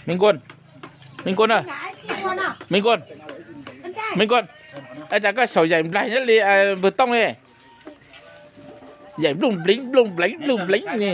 Minh Quân, Minh Quân ơi, Minh Quân, Minh Quân, ua cas koj xyaum yaim nplaig nyob li npawg Tooj li, yaim nplooj npleev nplooj npleev nplooj npleev li.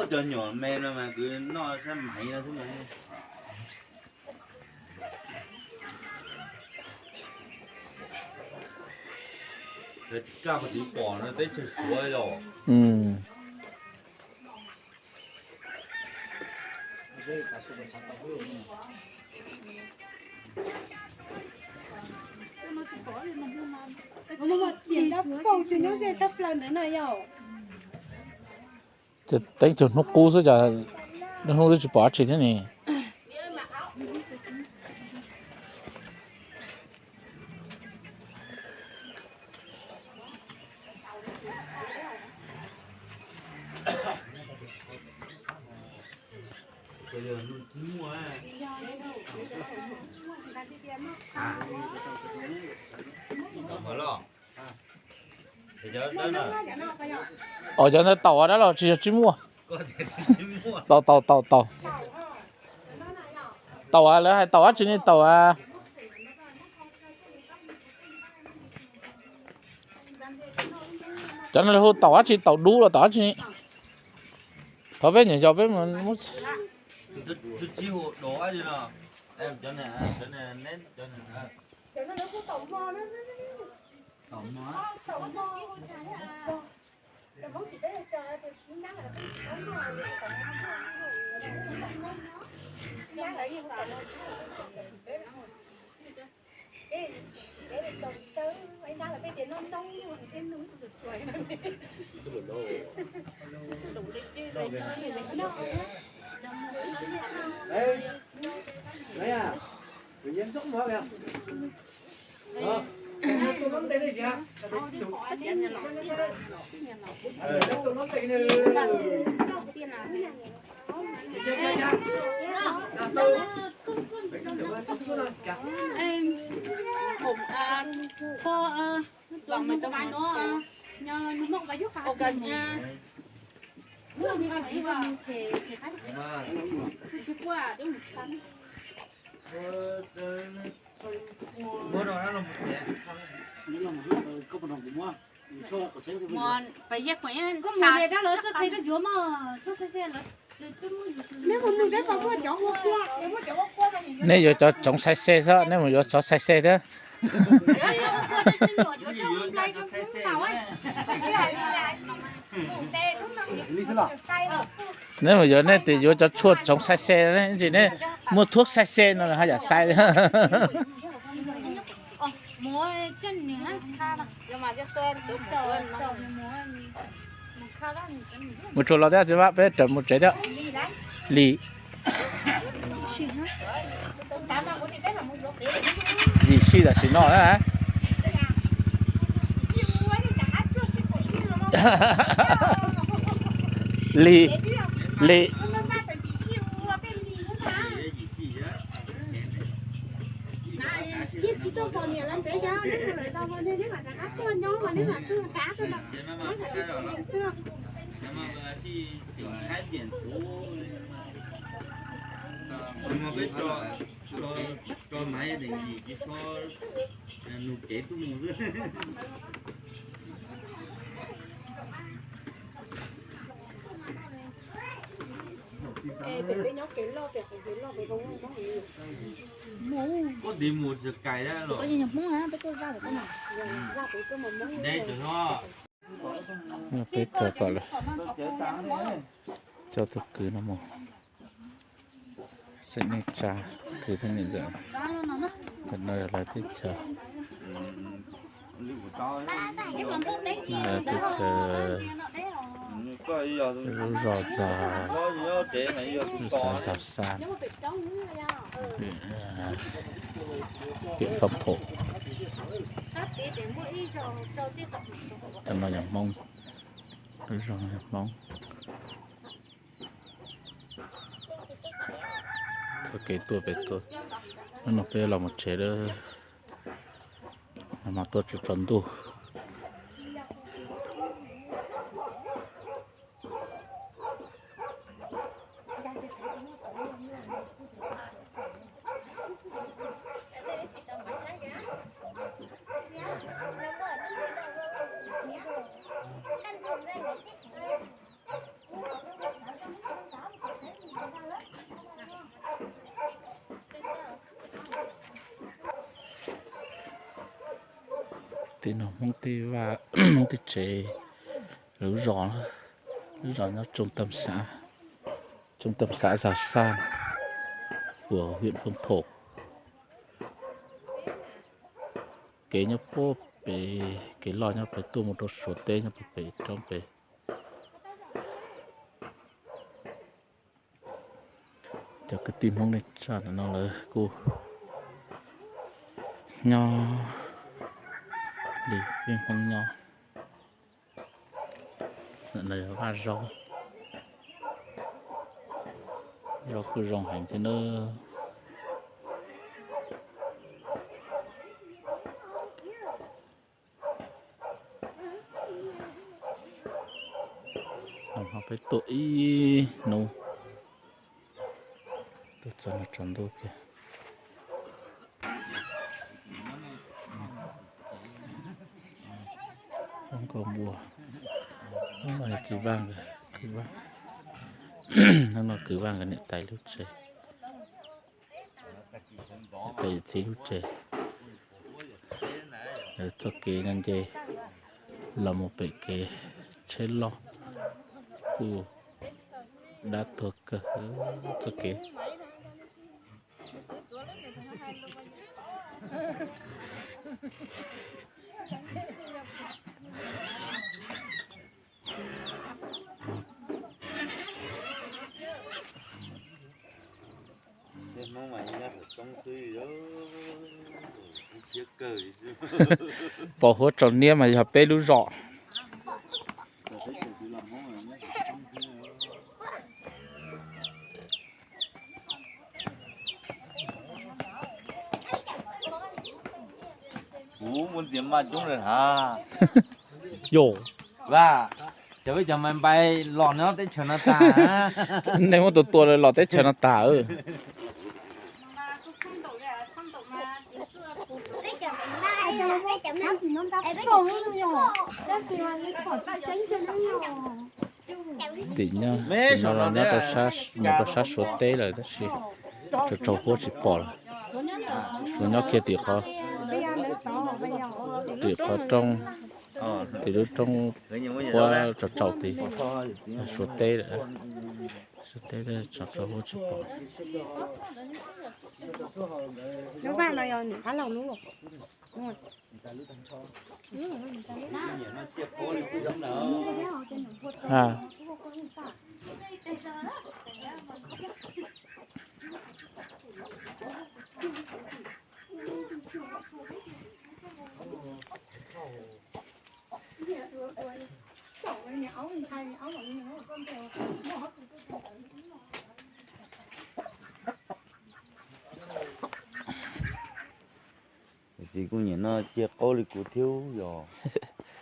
Cov nyuam me no mas kwv noj sab maiv no xwb. Kaj qhov tsis pom no teb chaws Suav los. Ces teeb cug hnub qub xwb, cas hnub twb tsis pom dab tsi thiab ne. Os, cov ntawd taum dab los tsis yog tsib muaj? Taum taum taum taum. Taum, lawv hais taum dab tsi ne, taum a? Cov no hu taum dab tsi, taum dub los taum dab tsi? Thov peb nyuam yaus peb mus muab. Nej yuav cov tsoov xaiv xe xwb, nej mus yuav cov xaiv xe thiab. Nej mus yuav, nej tias yuav cov tshuaj tsoov xaiv xe, ntsis nej muaj thuab xaiv xe no haj yam xaiv. Mus tsuas los thiab txiv Vaj, peb raws mus tsev thiab. Li, Yim Sij tam sim no na. Li, Li. Peb txog tom lawm, coj tus kwv no mus. Tseem neej tsa, kwv thiab niam ntxawm. Ntawm no yog lawv teb chaws, lawv teb chaws, lub zos Zas, lub xeev Zas Xas, huyện Phong Thổ. Cov no yog Hmoob, lub zos yog Hmoob. Txoj kev tuaj pem tuaj, hnub no peb los mus tsev lawm, mas tuaj tsaus ntuj. Tej no Hmoob tej vaj, Hmoob tej tsev, lub zos, lub zos nyob trung tâm xã Giàng Sa, của huyện Phong Thổ. Kev nyob puag pem, kev loj nyob pem tuaj mus rau Suav teb nyob puag pem roob pem. Cov kwv tij Hmoob neej tsa no lawv kuj nyob li peb Hmoob nyob. Vaj zaub, zaub kuj zoo heev thiab nawb. Peb tuaj ib hnub, tuaj txog no tsaus ntuj kiag. Nkauj Npua, hnub no yog txiv Vaj nkawd, hnub no kwv Vaj nkawd niam tais lub tsev, pem txiv lub tsev. Txoj kev no nce los mus pem kev tsheb loj, kuj dab tuag kawg txoj kev. Pos huab tsaus niab mas yog peb lub zos. Kuv muaj ntxias maj coob lawm hab. Yog, Vaj, cov peb cov mais npai los nyob teb chaws no tag. Nej muab tua tua los teb chaws no tag. Tim no, tim no los nyob rau, mus rau sab Suav teb lawm tab sis tsaus tsaus huab tsis pom lawm. Suav nyob kiag tim qhov, tim qhov roob, tim lub roob huab tsaus tsaus tid, Suav teb lawm. Suav teb tsaus tsaus huab tsis pom. Txiv kuj nyiam no cia qaub li kuv thiab yog.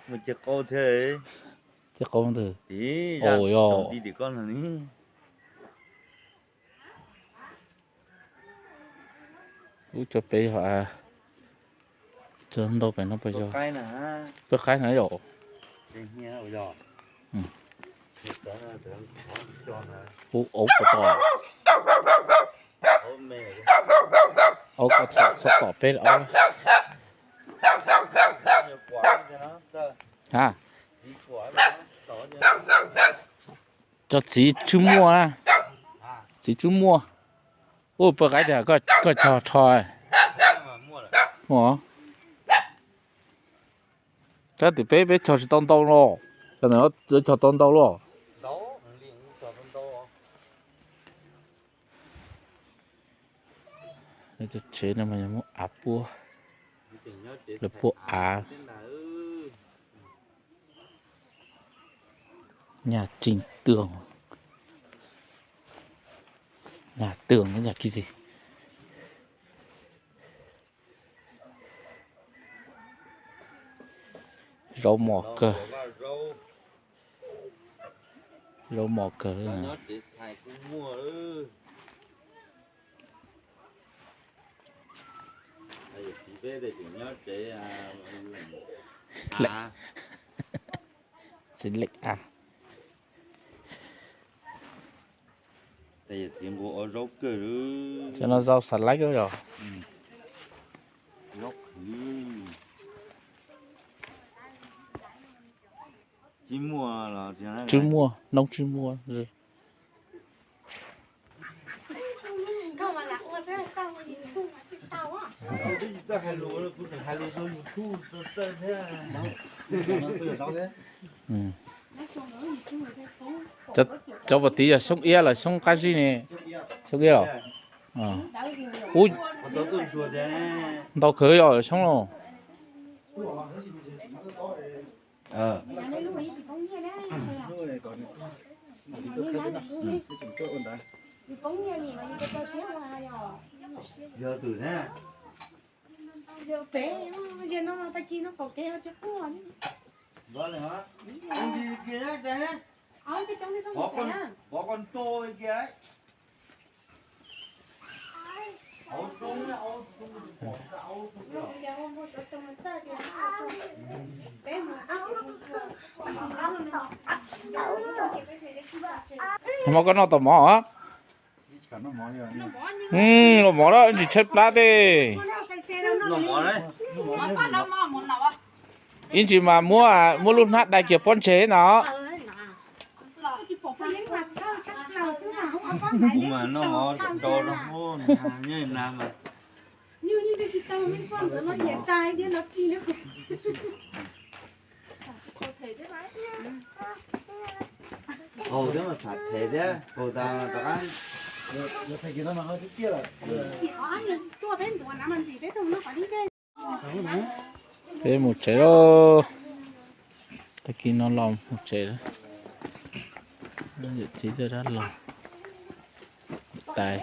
Muaj cia qaub thiab. Cia qaub ntawd. Yog tim koj no ne. Ub, cov pem yog, cov ntau pem no puas yog pawg qaib na yom? Ub, aub ko tom, aub ko txhob tom peb aub. Ha, cov txiv tswb muaj na, txiv tswb muaj. Ub, pawg qaib tias koj cog rho. Tab sis peb, peb cog tsis tau ntau los, cov ntawd lawv cog tau ntau los. Tsev no mas yog muab av puab, lawv puab av. Nhà trình tường, nhà tường với nhà cái gì? Zaub mos kawg. Zaub mos kawg. Nyob tsev xais kuj muaj. Txiv peb tseem nyob tsev av. Txiv leej av. Txiv nqua ua zaub kawg. Cov no zaub xav laib yom. Zaub qhwv. Tsib muaj, noob tsib muaj. Cov, cov pom tid yog xyoob iab los xyoob qab zib ne? Xyoob iab los? Ub, ntau kawg yog xyoob los. Yog twm na. Mov koj noj tom mov? Los mov lawm, ntsis tshaib plab tej. Ib ntsis mas muab, muab lub hnab dai kiag pob ntseg no. Qaug thiab mas tham phem thiab, qaug tas rov qab. Peb mus tsev lauj. Tag kis no los mus tsev. Yawm txiv coj dab los tais.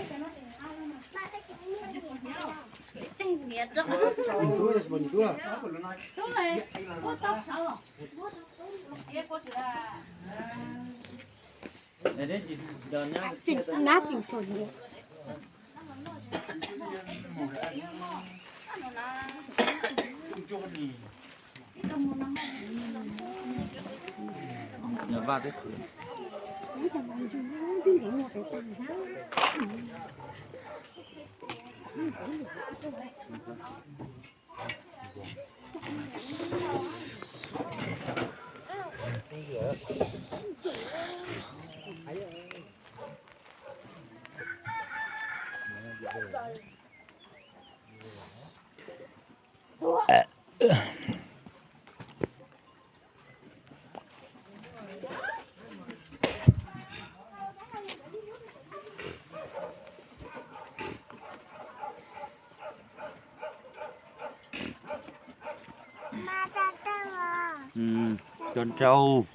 Cov ntsau,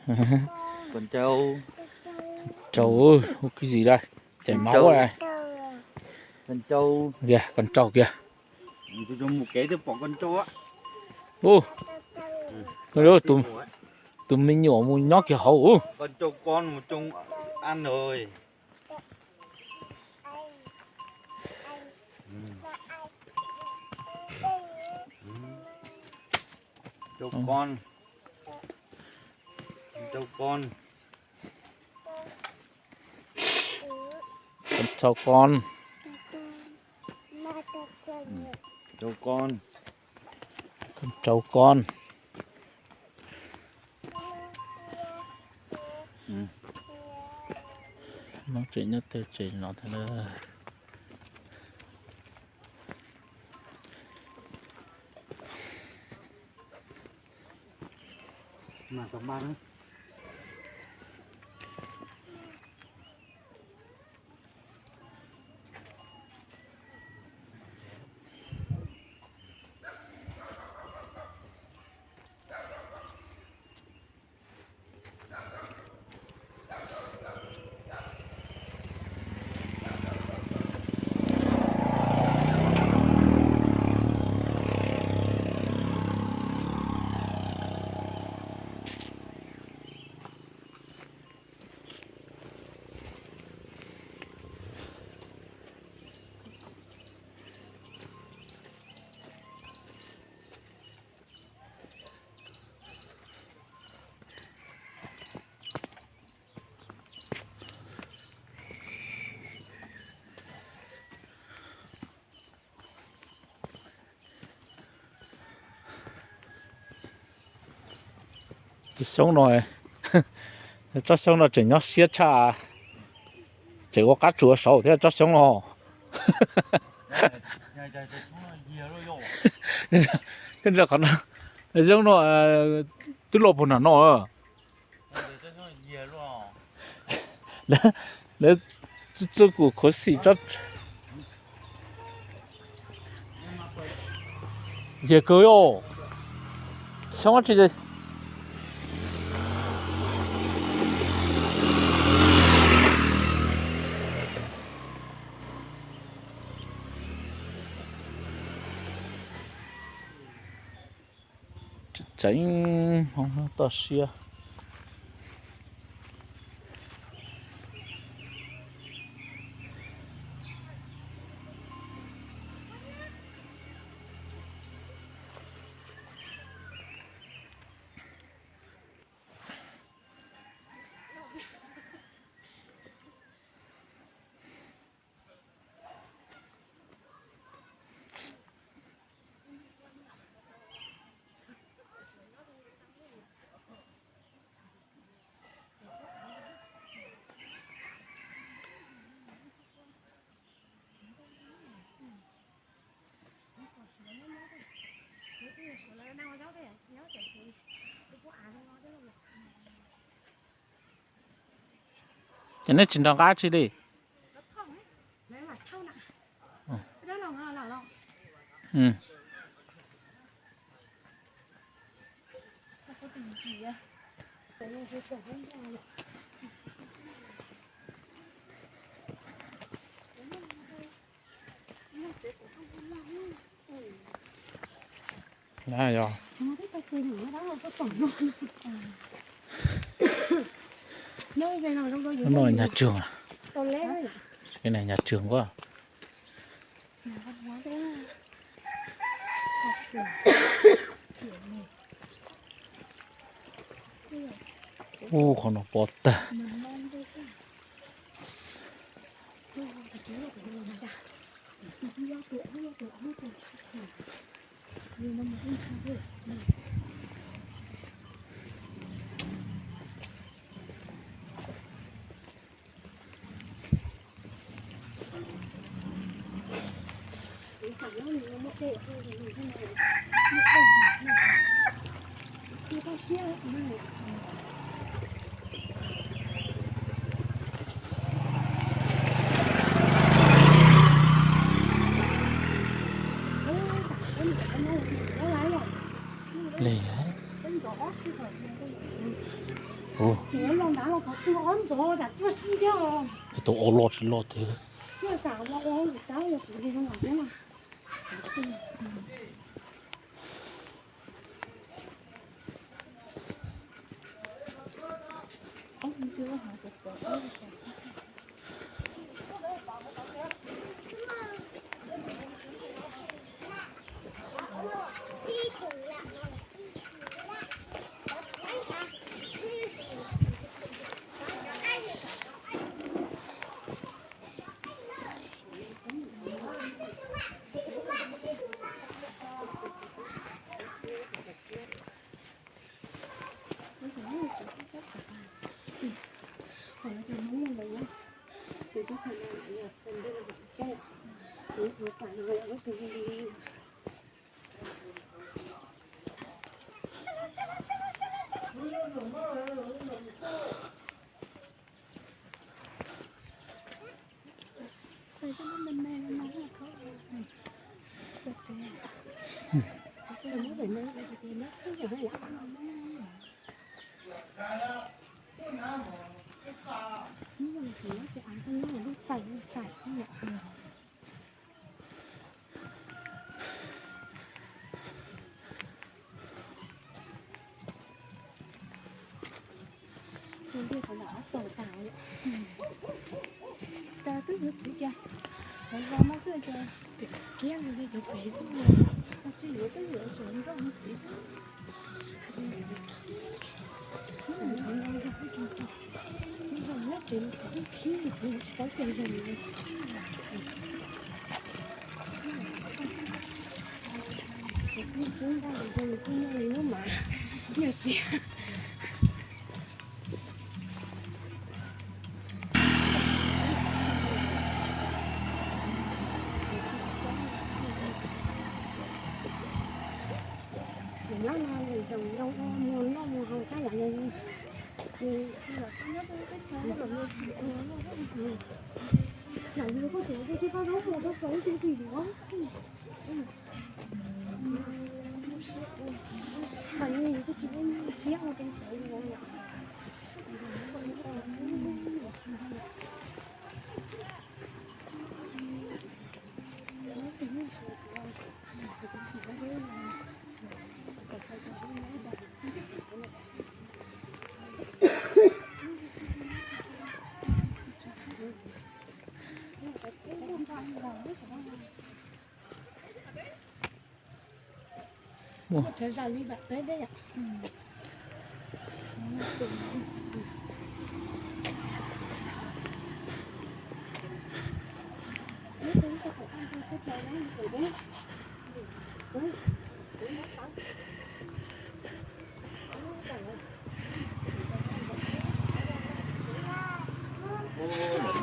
cov ntsau, ntsau, ua kwv zis lawm, chảy máu lawm. Cov ntsau, kiag, cov ntsau kiag. Mus kev twb pom cov ntsau. Tus me nyuam mus nyob kiag hauv. Cov ntsau con mus tsoo ăn rồi. Ntsau con. Ntsau con. Con ntsau con. Ntsau con. Con ntsau con. Noob tseem nyob tej tsev no thiab na. Xyoob no, tsob xyoob no tseem nyob siab tshaj, tseem ua qab tsuas saud thiab tsob xyoob no. Koj ntsia qhov no, xyoob no twb loj puag nram no. Lawv txuj kum khuv xim tsob, yog kawg os, xyoob tsis tseem hoob toj siab. Ces neb tsis nrog nqa tsi li. Yog, no nyag tsuag, nyag tsuag nkuaj. Ub, qhov no pom tag. Li, tus ua loj tsis loj tiag. Tus ntiag qhov ntawm ob tog tas li. Cas twb yuav txiv cas, qhov zos no xwb cas pem kiab li cov pem xwb. Tsis yuav twb yuav tseem nroj txiv. Ub, qhov no zog ub, zog nyob tsev no twb khib, txiv tsis paub cog zog li. Kuv kuj xub npaj zoo li kuj muaj li lub mas nyuaj siab. Lam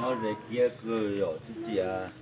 nyob ze kiab kawg yom tsis txias.